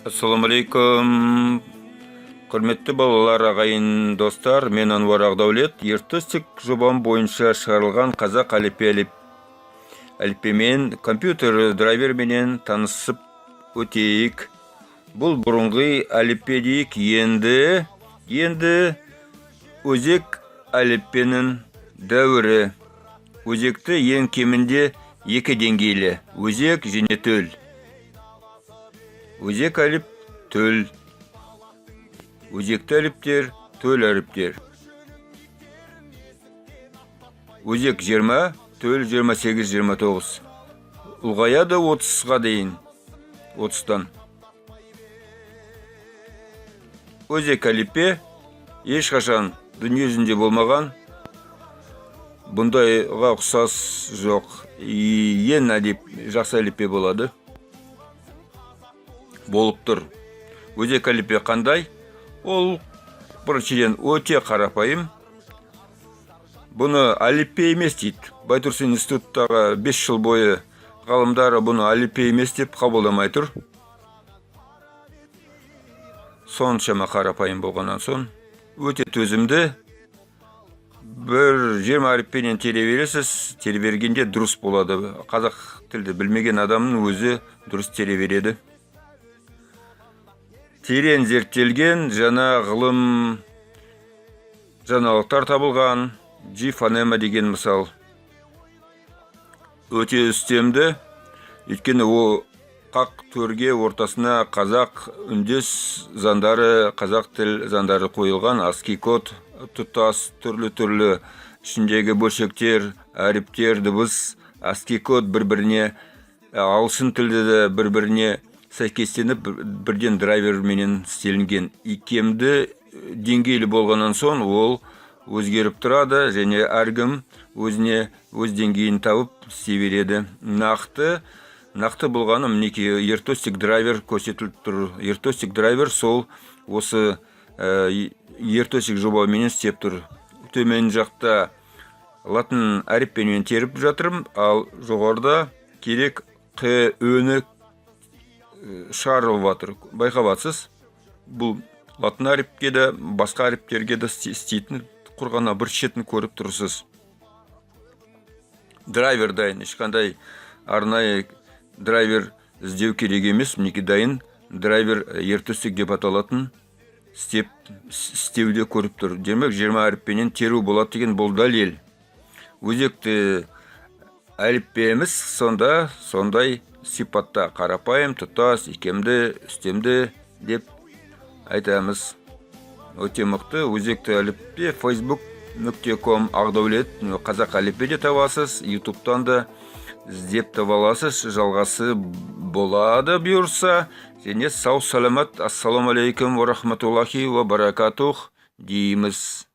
Ассалаумағалейкум, құрметті балалар, ағайын, достар. Мен Ануар Ақдәулет. Ертөстік жобам бойынша шығарылған қазақ әліппе әліппемен, компьютер драйверменен танысып өтейік. Бұл бұрынғы әліппе дейік, енді өзек әліппенің дәуірі. Өзекті ең кемінде екі деңгейлі: өзек және төл. Өзек әліп, төл. Өзекті әліптер, төл әріптер. Өзек 20, төл 28, 29. Ұлғаяды 30-ға дейін, 30-тан. Өзек әліппе ешқашан дүние жүзінде болмаған. Бұндайға ұқсас жоқ. Ең әдеп жақсы әліппе болады. Болып тұр. Өзек әліппе қандай? Ол біріншіден өте қарапайым. Бұны әліппе емес дейді. Байтұрсын институттағы 5 жыл бойы ғалымдары бұны әліппе емес деп қабылдамай тұр. Соншама қарапайым болғаннан соң өте төзімді. Бір 20 әріппенен тере бересіз, тере бергенде дұрыс болады. Қазақ тілді білмеген адамның өзі дұрыс тере береді. Терең зерттелген, жаңа ғылым жаңалықтар табылған. G фонема деген мысал өте үстемді, өйткені ол қақ төрге ортасына қазақ үндес заңдары, қазақ тіл заңдары қойылған. ASCII код тұтас түрлі-түрлі ішіндегі бөлшектер, әріптер, дыбыс, ASCII код бір-біріне, ағылшын тілді де бір-біріне сәйкестеніп, бірден драйверменен істелінген. Икемді деңгейлі болғаннан соң ол өзгеріп тұрады және әркім өзіне өз деңгейін тауып істей береді. Нақты болғаны мінекей, ертостик драйвер көрсетіліп тұр. Ертостик драйвер сол осы ертостик жобаменен істеп тұр. Төмен жақта латын әріппенен теріп жатырмын, ал жоғарыда керек қ өні шығарылып жатыр. Байқап жатсыз, бұл латын әріпке де, басқа әріптерге де істейтін құр бір шетін көріп тұрсыз. Драйвер дайын, ешқандай арнайы драйвер іздеу керек емес. Мінекей, дайын драйвер ертөстік деп аталатын істеп істеуде көріп тұр. Демек, 20 әріппенен теру болады деген бұл дәлел. Өзекті әліппеміз сонда сондай сипатта: қарапайым, тұтас, икемді, үстемді деп айтамыз. Өте мықты өзекті әліппе. Facebook.com Ақдәулет қазақ әліппе де табасыз, Ютубтан да іздеп таба аласыз. Жалғасы болады бұйырса. Және сау саламат, ассалаумағалейкум уа рахматуллахи уа баракатух дейміз.